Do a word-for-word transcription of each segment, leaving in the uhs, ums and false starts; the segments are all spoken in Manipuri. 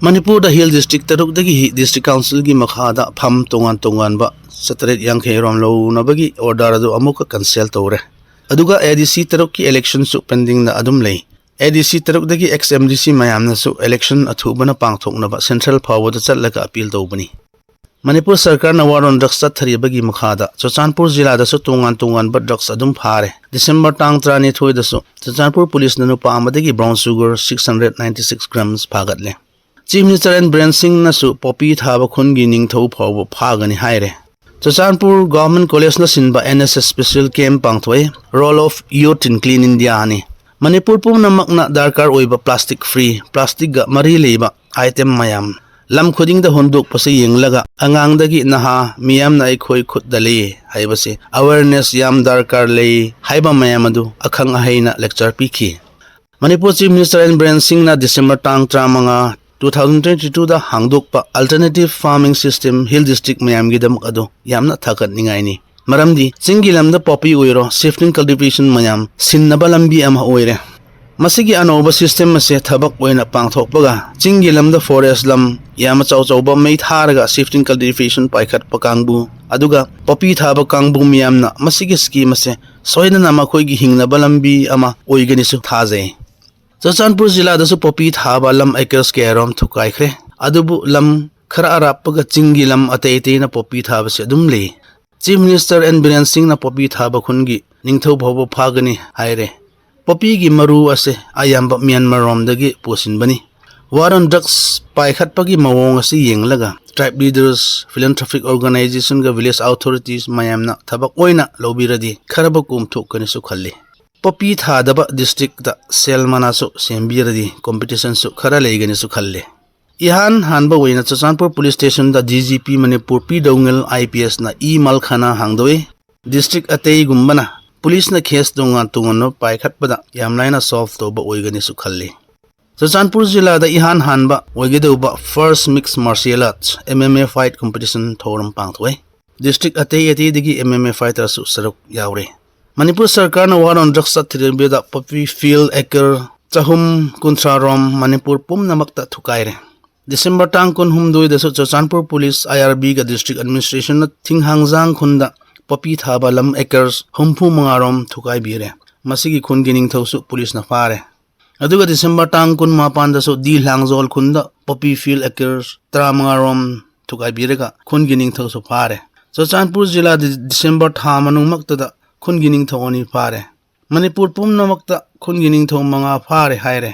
ꯃꯅꯤꯄꯨꯔꯗ ꯍꯤꯜ ꯗꯤꯁꯇ꯭ꯔꯤꯛ ꯇꯔꯨꯛꯇꯒꯤ ꯗꯤꯁꯇ꯭ꯔꯤꯛ ꯀꯥꯎꯟꯁꯤꯜꯒꯤ ꯃꯈꯥꯗ ꯐꯝ ꯇꯣꯉꯥꯟ ꯇꯣꯉꯥꯟꯕ ꯆꯥꯇ꯭ꯔꯦꯠ ꯌꯥꯡꯈꯩ ꯔꯣꯝ ꯂꯧꯅꯕꯒꯤ ꯑꯣꯔꯗꯔ ꯑꯗꯨ ꯑꯃꯨꯛꯀ ꯀꯦꯟꯁꯦꯜ ꯇꯧꯔꯦ꯫ ꯑꯗꯨꯒ ꯑꯦ ꯗꯤ ꯁꯤ ꯇꯔꯨꯛꯀꯤ ꯏꯂꯦꯛꯁꯟꯁꯨ ꯄꯦꯟꯗꯤꯡꯗ ꯑꯗꯨꯝ ꯂꯩ꯫ ꯑꯦ ꯗꯤ ꯁꯤ ꯇꯔꯨꯛꯇꯒꯤ ꯑꯦꯛꯁ ꯑꯦꯝ ꯗꯤ ꯁꯤ ꯃꯌꯥꯝꯅꯁꯨ ꯏꯂꯦꯛꯁꯟ ꯑꯊꯨꯕꯅ ꯄꯥꯡꯊꯣꯛꯅꯕ ꯁꯦꯟꯇ꯭ꯔꯦꯜ ꯐꯥꯎꯕꯗ ꯆꯠꯂꯒ ꯑꯄꯤꯜ ꯇꯧꯕꯅꯤ꯫ ꯃꯅꯤꯄꯨꯔ ꯁꯔꯀꯥꯔꯅ ꯋꯥꯔ ꯑꯣꯟ ꯗ꯭ꯔꯒꯁ ꯆꯠꯊꯔꯤꯕꯒꯤ ꯃꯈꯥꯗ ꯆꯨꯔꯆꯥꯟꯄꯨꯔ ꯖꯤꯂꯥꯗꯁꯨ ꯇꯣꯉꯥꯟ ꯇꯣꯉꯥꯟꯕ ꯗ꯭ꯔꯒꯁ ꯑꯗꯨꯝ ꯐꯥꯔꯦ꯫ ꯗꯤꯁꯦꯝꯕꯔ ꯇꯥꯡ ꯇꯔꯥꯅꯤꯊꯣꯏꯗꯁꯨ ꯆꯨꯔꯆꯥꯟꯄꯨꯔ ꯄꯨꯂꯤꯁꯅ ꯅꯨꯄꯥ ꯑꯃꯗꯒꯤ brown sugar six hundred ninety six grams ꯐꯥꯒꯠꯂꯦ꯫ ꯆꯤꯐ ꯃꯤꯅꯤꯁꯇꯔ ꯑꯦꯟ ꯕꯤꯔꯦꯟ ꯁꯤꯡꯅꯁꯨ ꯄꯣꯄꯤ ꯊꯥꯕ ꯈꯨꯟꯒꯤ ꯅꯤꯡꯊꯧ ꯐꯥꯎꯕ ꯐꯥꯒꯅꯤ ꯍꯥꯏꯔꯦ꯫ ꯆꯨꯔꯆꯥꯟꯄꯨꯔ ꯒꯚꯔꯟꯃꯦꯟꯠ ꯀꯣꯂꯦꯖꯅ ꯁꯤꯟꯕ N S S special camp ꯄꯥꯡꯊꯣꯛꯑꯦ꯫ Role of Youth in Clean India ꯅꯤ꯫ ꯃꯅꯤꯄꯨꯔ ꯄꯨꯝꯅꯃꯛꯅ ꯗꯔꯀꯥꯔ ꯑꯣꯏꯕ ꯄ꯭ꯂꯥꯁꯇꯤꯛ ꯐ꯭ꯔꯤ, ꯄ꯭ꯂꯥꯁꯇꯤꯛꯒ ꯃꯔꯤ ꯂꯩꯕ ꯑꯥꯏꯇꯦꯝ ꯃꯌꯥꯝ ꯂꯝ ꯈꯨꯗꯤꯡꯗ ꯍꯨꯟꯗꯣꯛꯄꯁꯤ ꯌꯦꯡꯂꯒ ꯑꯉꯥꯡꯗꯒꯤ ꯅꯍꯥ ꯃꯤꯌꯥꯝꯅ ꯑꯩꯈꯣꯏ ꯈꯨꯠꯇ ꯂꯩ ꯍꯥꯏꯕꯁꯤ ꯑꯋꯦꯔꯅꯦꯁ ꯌꯥꯝ ꯗꯔꯀꯥꯔ ꯂꯩ ꯍꯥꯏꯕ ꯃꯌꯥꯝ ꯑꯗꯨ ꯑꯈꯪ ꯑꯍꯩꯅ ꯂꯦꯛꯆꯔ ꯄꯤꯈꯤ꯫ Manipur chief minister N Biren ꯁꯤꯡꯅ ꯗꯤꯁꯦꯝꯕꯔ ꯇꯥꯡ ꯇꯔꯥꯃꯉꯥ, two thousand twenty two ꯗ ꯍꯥꯡꯗꯣꯛꯄ alternative farming system hill district ꯃꯌꯥꯝꯒꯤꯗꯃꯛ ꯑꯗꯨ ꯌꯥꯝꯅ ꯊꯥꯒꯠꯅꯤꯡꯉꯥꯏꯅꯤ꯫ ꯃꯔꯝꯗꯤ ꯆꯤꯡꯒꯤ ꯂꯝꯗ ꯄꯣꯄꯤ ꯑꯣꯏꯔꯣ, ꯁꯤꯐꯇꯤꯡ ꯀꯜꯇꯤꯚꯦꯁꯟ ꯃꯌꯥꯝ ꯁꯤꯟꯅꯕ ꯂꯝꯕꯤ ꯑꯃ ꯑꯣꯏꯔꯦ꯫ ꯃꯁꯤꯒꯤ ꯑꯅꯧꯕ ꯁꯤꯁꯇꯦꯝ ꯑꯁꯦ ꯊꯕꯛ ꯑꯣꯏꯅ ꯄꯥꯡꯊꯣꯛꯄꯒ ꯆꯤꯡꯒꯤ ꯂꯝꯗ ꯐꯣꯔꯦꯁ ꯂꯝ ꯌꯥꯝ ꯑꯆꯧ ꯑꯆꯧꯕ ꯃꯩ ꯊꯥꯔꯒ ꯁꯤꯐꯇꯤꯡ ꯀꯜꯇꯤꯚꯦꯁꯟ ꯄꯥꯏꯈꯠꯄ ꯀꯥꯡꯕꯨ, ꯑꯗꯨꯒ ꯄꯣꯄꯤ ꯊꯥꯕ ꯀꯥꯡꯕꯨ ꯃꯤꯌꯥꯝꯅ ꯃꯁꯤꯒꯤ ꯁ꯭ꯀꯤꯝ ꯑꯁꯦ ꯁꯣꯏꯗꯅ ꯃꯈꯣꯏꯒꯤ ꯍꯤꯡꯅꯕ ꯂꯝꯕꯤ ꯑꯃ ꯑꯣꯏꯒꯅꯤꯁꯨ ꯊꯥꯖꯩ꯫ ꯆꯨꯔꯆꯥꯟꯄꯨꯔ ꯖꯤꯂꯥꯗꯁꯨ ꯄꯣꯄꯤ ꯊꯥꯕ ꯂꯝ ꯑꯦꯀꯔꯁ ꯀꯌꯥꯔꯣꯝ ꯊꯨꯒꯥꯏꯈ꯭ꯔꯦ꯫ ꯑꯗꯨꯕꯨ ꯂꯝ ꯈꯔ ꯑꯔꯥꯞꯄꯒ ꯆꯤꯡꯒꯤ ꯂꯝ ꯑꯇꯩ ꯑꯇꯩꯅ ꯄꯣꯄꯤ ꯊꯥꯕꯁꯤ ꯑꯗꯨꯝ ꯂꯩ꯫ ꯆꯤꯐ ꯃꯤꯅꯤꯁꯇꯔ ꯑꯦꯟ ꯕꯤꯔꯦꯟ ꯁꯤꯡꯅ ꯄꯣꯄꯤ ꯊꯥꯕ ꯈꯨꯟꯒꯤ ꯅꯤꯡꯊꯧ ꯐꯥꯎꯕ ꯐꯥꯒꯅꯤ ꯍꯥꯏꯔꯦ꯫ ꯄꯣꯄꯤꯒꯤ ꯃꯔꯨ ꯑꯁꯦ ꯑꯌꯥꯝꯕ ꯃ꯭ꯌꯥꯟꯃꯥꯔ ꯔꯣꯝꯗꯒꯤ ꯄꯨꯁꯤꯟꯕꯅꯤ꯫ ꯋꯥꯔ ꯑꯣꯟ ꯗ꯭ꯔꯒꯁ ꯄꯥꯏꯈꯠꯄꯒꯤ ꯃꯑꯣꯡ ꯑꯁꯤ ꯌꯦꯡꯂꯒ ꯇ꯭ꯔꯥꯏꯕ ꯂꯤꯗꯔꯁ, ꯐꯤꯂꯦꯟꯊ꯭ꯔꯣꯄꯤꯛ ꯑꯣꯔꯒꯅꯥꯏꯖꯦꯁꯟꯒ ꯚꯤꯂꯦꯖ ꯑꯣꯊꯣꯔꯤꯇꯤꯁ ꯃꯌꯥꯝꯅ ꯊꯕꯛ ꯑꯣꯏꯅ ꯂꯧꯕꯤꯔꯗꯤ ꯈꯔꯕꯨ ꯀꯣꯝꯊꯣꯛꯀꯅꯤꯁꯨ ꯈꯜꯂꯤ꯫ ꯄꯣꯄꯤ ꯊꯥꯗꯕ ꯗꯤꯁꯇ꯭ꯔꯤꯛꯇ ꯁꯦꯜ ꯃꯅꯥꯁꯨ ꯁꯦꯝꯕꯤꯔꯗꯤ ꯀꯣꯝꯄꯤꯇꯤꯁꯟꯁꯨ ꯈꯔ ꯂꯩꯒꯅꯤꯁꯨ ꯈꯜꯂꯤ꯫ ꯏꯍꯥꯟ ꯍꯥꯟꯕ ꯑꯣꯏꯅ ꯆꯨꯔꯆꯥꯟꯄꯨꯔ ꯄꯨꯂꯤꯁ ꯁ꯭ꯇꯦꯁꯟꯗ D G P Manipur P Doungel I P ꯑꯦꯁꯅ ꯏ ꯃꯜꯈꯥꯅꯥ ꯍꯥꯡꯗꯣꯛꯏ꯫ ꯗꯤꯁꯇ꯭ꯔꯤꯛ ꯑꯇꯩꯒꯨꯝꯕꯅ ꯄꯨꯂꯤꯁꯅ ꯀꯦꯁ ꯇꯣꯉꯥꯟ ꯇꯣꯉꯥꯟꯕ ꯄꯥꯏꯈꯠꯄꯗ ꯌꯥꯝ ꯂꯥꯏꯅ ꯁꯣꯜꯚ ꯇꯧꯕ ꯑꯣꯏꯒꯅꯤꯁꯨ ꯈꯜꯂꯤ꯫ ꯆꯨꯔꯆꯥꯟꯄꯨꯔ ꯖꯤꯂꯥꯗ ꯏꯍꯥꯟ ꯍꯥꯟꯕ ꯑꯣꯏꯒꯗꯧꯕ first mixed martial arts, M M A, fight competition ꯊꯧꯔꯝ ꯄꯥꯡꯊꯣꯛꯑꯦ꯫ ꯗꯤꯁꯇ꯭ꯔꯤꯛ ꯑꯇꯩ ꯑꯇꯩꯗꯒꯤ ꯑꯦꯝ ꯑꯦꯝ ꯑꯦ ꯐꯥꯏꯇꯔꯁꯨ ꯁꯔꯨꯛ ꯌꯥꯎꯔꯦ꯫ ꯃꯅꯤꯄꯨꯔ ꯁꯔꯀꯥꯔꯅ ꯋꯥꯔ ꯑꯣꯟ ꯗ꯭ꯔꯒꯁ ꯆꯠꯊꯔꯤꯕꯗ ꯄꯣꯄꯤ ꯐꯤꯜꯗ ꯑꯦꯀꯔ ꯆꯍꯨꯝ ꯀꯨꯟꯊ꯭ꯔꯥ ꯔꯣꯝ ꯃꯅꯤꯄꯨꯔ ꯄꯨꯝꯅꯃꯛꯇ ꯊꯨꯒꯥꯏꯔꯦ꯫ ꯗꯤꯁꯦꯝꯕꯔ ꯇꯥꯡ ꯀꯨꯟꯍꯨꯝꯗꯣꯏꯗꯁꯨ ꯆꯨꯔꯆꯥꯟꯄꯨꯔ ꯄꯨꯂꯤꯁ, ꯑꯥꯏ ꯑꯥꯔ ꯕꯤꯒ ꯗꯤꯁꯇ꯭ꯔꯤꯛ ꯑꯦꯗꯃꯤꯅꯤꯁꯇ꯭ꯔꯦꯁꯟꯅ ꯊꯤꯡꯍꯥꯡꯖꯥꯡ ꯈꯨꯟꯗ ꯄꯣꯄꯤ ꯊꯥꯕ ꯂꯝ ꯑꯦꯀꯔꯁ ꯍꯨꯝꯐꯨ ꯃꯉꯥ ꯔꯣꯝ ꯊꯨꯒꯥꯏꯕꯤꯔꯦ꯫ ꯃꯁꯤꯒꯤ ꯈꯨꯟꯒꯤ ꯅꯤꯡꯊꯧꯁꯨ ꯄꯨꯂꯤꯁꯅ ꯐꯥꯔꯦ꯫ ꯑꯗꯨꯒ ꯗꯤꯁꯦꯝꯕꯔ ꯇꯥꯡ ꯀꯨꯟ ꯃꯥꯄꯟꯗꯁꯨ ꯗꯤ ꯂꯥꯡꯖꯣꯜ ꯈꯨꯟꯗ ꯄꯣꯄꯤ ꯐꯤꯜꯗ ꯑꯦꯀꯔꯁ ꯇꯔꯥꯃꯉꯥ ꯔꯣꯝ ꯊꯨꯒꯥꯏꯕꯤꯔꯒ ꯈꯨꯟꯒꯤ ꯅꯤꯡꯊꯧꯁꯨ ꯐꯥꯔꯦ꯫ ꯆꯨꯔꯆꯥꯟꯄꯨꯔ ꯖꯤꯂꯥꯗ ꯗꯤꯁꯦꯝꯕꯔ ꯊꯥ ꯃꯅꯨꯡꯃꯛꯇꯗ ꯈꯨꯟꯒꯤ ꯅꯤꯡꯊꯧ ꯑꯅꯤ ꯐꯥꯔꯦ꯫ ꯃꯅꯤꯄꯨꯔ ꯄꯨꯝꯅꯃꯛꯇ ꯈꯨꯟꯒꯤ ꯅꯤꯡꯊꯧ ꯃꯉꯥ ꯐꯥꯔꯦ ꯍꯥꯏꯔꯦ꯫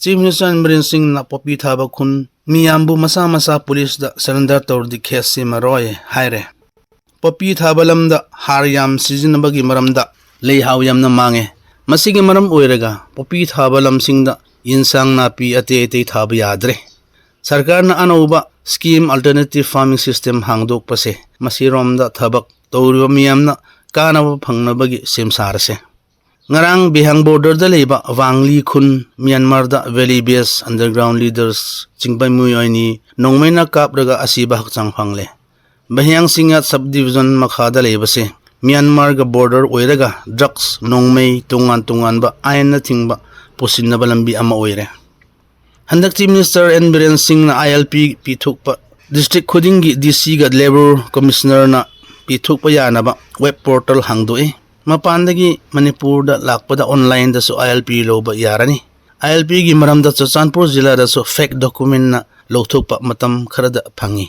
ꯆꯤꯐ ꯃꯤꯅꯤꯁꯇꯔ ꯑꯦꯟ ꯕꯤꯔꯦꯟ ꯁꯤꯡꯅ ꯄꯣꯄꯤ ꯊꯥꯕ ꯈꯨꯟ ꯃꯤꯌꯥꯝꯕꯨ ꯃꯁꯥ ꯃꯁꯥ ꯄꯨꯂꯤꯁꯇ ꯁꯔꯦꯟꯗꯔ ꯇꯧꯔꯗꯤ ꯀꯦꯁ ꯁꯦꯝꯃꯔꯣꯏ ꯍꯥꯏꯔꯦ꯫ ꯄꯣꯄꯤ ꯊꯥꯕ ꯂꯝꯗ ꯍꯥꯔ ꯌꯥꯝ ꯁꯤꯖꯤꯟꯅꯕꯒꯤ ꯃꯔꯝꯗ ꯂꯩꯍꯥꯎ ꯌꯥꯝꯅ ꯃꯥꯡꯉꯦ꯫ ꯃꯁꯤꯒꯤ ꯃꯔꯝ ꯑꯣꯏꯔꯒ ꯄꯣꯄꯤ ꯊꯥꯕ ꯂꯝꯁꯤꯡꯗ ꯌꯦꯟꯁꯥꯡ ꯅꯥꯄꯤ ꯑꯇꯩ ꯑꯇꯩ ꯊꯥꯕ ꯌꯥꯗ꯭ꯔꯦ꯫ ꯁꯔꯀꯥꯔꯅ ꯑꯅꯧꯕ ꯁ꯭ꯀꯤꯝ, ꯑꯜꯇꯔꯅꯦꯇꯤꯚ ꯐꯥꯔꯃꯤꯡ ꯁꯤꯁꯇꯦꯝ ꯍꯥꯡꯗꯣꯛꯄꯁꯦ ꯃꯁꯤꯔꯣꯝꯗ ꯊꯕꯛ ꯇꯧꯔꯤꯕ ꯃꯤꯌꯥꯝꯅ ꯀꯥꯟꯅꯕ ꯐꯪꯅꯕꯒꯤ ꯁꯦꯝ ꯁꯥꯔꯁꯦ꯫ ꯉꯔꯥꯡ ꯕꯤꯍꯥꯡ ꯕꯣꯔꯗꯔꯗ ꯂꯩꯕ ꯋꯥꯡꯂꯤ ꯈꯨꯟ, ꯃ꯭ꯌꯥꯟꯃꯥꯔꯗ ꯚꯦꯂꯤ ꯕꯦꯁ ꯑꯟꯗꯔꯒ꯭ꯔꯥꯎꯟ ꯂꯤꯗꯔꯁ ꯆꯤꯡꯕꯩ ꯃꯤꯑꯣꯏ ꯑꯅꯤ ꯅꯣꯡꯃꯩꯅ ꯀꯥꯞꯂꯒ ꯑꯁꯤꯕ ꯍꯛꯆꯥꯡ ꯐꯪꯂꯦ꯫ ꯕꯍꯤꯌꯥꯡ ꯁꯤꯡꯌꯥꯠ ꯁꯕ ꯗꯤꯕꯤꯖꯟ ꯃꯈꯥꯗ ꯂꯩꯕꯁꯦ ꯃ꯭ꯌꯥꯟꯃꯥꯔꯒ ꯕꯣꯔꯗꯔ ꯑꯣꯏꯔꯒ ꯗ꯭ꯔꯒꯁ, ꯅꯣꯡꯃꯩ, ꯇꯣꯉꯥꯟ ꯇꯣꯉꯥꯟꯕ ꯑꯥꯏꯟꯅ ꯊꯤꯡꯕ ꯄꯨꯁꯤꯟꯅꯕ ꯂꯝꯕꯤ ꯑꯃ ꯑꯣꯏꯔꯦ꯫ ꯍꯟꯗꯛ ꯆꯤꯐ ꯃꯤꯅꯤꯁꯇꯔ ꯑꯦꯟ ꯕꯤꯔꯦꯟ ꯁꯤꯡꯅ ꯑꯥꯏ ꯑꯦꯜ ꯄꯤ ꯄꯤꯊꯣꯛꯄ ꯗꯤꯁꯇ꯭ꯔꯤꯛ ꯈꯨꯗꯤꯡꯒꯤ ꯗꯤ ꯁꯤꯒ ꯂꯦꯕꯣꯔ ꯀꯃꯤꯁꯅꯔꯅ ꯄꯤꯊꯣꯛꯄ ꯌꯥꯅꯕ ꯋꯦꯕ ꯄꯣꯔꯇꯜ ꯍꯥꯡꯗꯣꯛꯏ꯫ ꯃꯄꯥꯟꯗꯒꯤ ꯃꯅꯤꯄꯨꯔꯗ ꯂꯥꯛꯄꯗ ꯑꯣꯟꯂꯥꯏꯟꯗꯁꯨ ꯑꯥꯏ ꯑꯦꯜ ꯄꯤ ꯂꯧꯕ ꯌꯥꯔꯅꯤ꯫ ꯑꯥꯏ ꯑꯦꯜ ꯄꯤꯒꯤ ꯃꯔꯝꯗ ꯆꯨꯔꯆꯥꯟꯄꯨꯔ ꯖꯤꯂꯥꯗꯁꯨ ꯐꯦꯛ ꯗꯣꯀꯨꯃꯦꯟꯅ ꯂꯧꯊꯣꯛꯄ ꯃꯇꯝ ꯈꯔꯗ ꯐꯪꯉꯤ꯫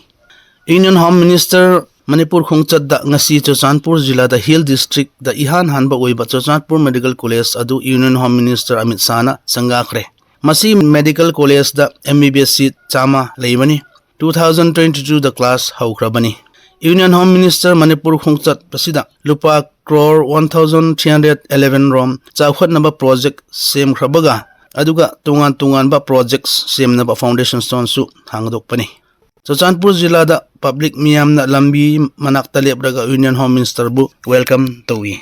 ꯌꯨꯅꯤꯌꯟ ꯍꯣꯝ ꯃꯤꯅꯤꯁꯇꯔ ꯃꯅꯤꯄꯨꯔ ꯈꯣꯡꯆꯠꯇ ꯉꯁꯤ ꯆꯨꯔꯆꯥꯟꯄꯨꯔ ꯖꯤꯂꯥꯗ ꯍꯤꯜ ꯗꯤꯁꯇ꯭ꯔꯤꯛꯇ ꯏꯍꯥꯟ ꯍꯥꯟꯕ ꯑꯣꯏꯕ ꯆꯨꯔꯆꯥꯟꯄꯨꯔ ꯃꯦꯗꯤꯀꯦꯜ ꯀꯣꯂꯦꯖ ꯑꯗꯨ ꯌꯨꯅꯤꯌꯟ ꯍꯣꯝ ꯃꯤꯅꯤꯁꯇꯔ ꯑꯃꯤꯠ ꯁꯥꯍꯅ ꯁꯪꯒꯥꯈ꯭ꯔꯦ꯫ ꯃꯁꯤ ꯃꯦꯗꯤꯀꯦꯜ ꯀꯣꯂꯦꯖꯇ M B B S seat ꯆꯥꯝꯃ ꯂꯩꯕꯅꯤ꯫ ꯇꯨ ꯊꯥꯎꯖꯟ ꯇ꯭ꯋꯦꯟꯇꯤ ꯇꯨꯗ ꯀ꯭ꯂꯥꯁ ꯍꯧꯈ꯭ꯔꯕꯅꯤ꯫ ꯌꯨꯅꯤꯌꯟ ꯍꯣꯝ ꯃꯤꯅꯤꯁꯇꯔ ꯃꯅꯤꯄꯨꯔ ꯈꯣꯡꯆꯠꯄꯁꯤꯗ ꯂꯨꯄꯥ crore one thousand three hundred eleven ꯔꯣꯝ ꯆꯥꯎꯈꯠꯅꯕ ꯄ꯭ꯔꯣꯖꯦꯛ ꯁꯦꯝꯈ꯭ꯔꯕꯒ, ꯑꯗꯨꯒ ꯇꯣꯉꯥꯟ ꯇꯣꯉꯥꯟꯕ ꯄ꯭ꯔꯣꯖꯦꯛ ꯁꯦꯝꯅꯕ ꯐꯥꯎꯟꯗꯦꯁꯟ ꯁ꯭ꯇꯣꯟꯁꯨ ꯊꯥꯡꯒꯗꯣꯛꯄꯅꯤ꯫ ꯆꯨꯔꯆꯥꯟꯄꯨꯔ ꯖꯤꯂꯥꯗ ꯄꯕ꯭ꯂꯤꯛ ꯃꯤꯌꯥꯝꯅ ꯂꯝꯕꯤ ꯃꯅꯥꯛꯇ ꯂꯦꯞꯂꯒ ꯌꯨꯅꯤꯌꯟ ꯍꯣꯝ ꯃꯤꯅꯤꯁꯇꯔꯕꯨ ꯋꯦꯜꯀꯝ ꯇꯧꯏ꯫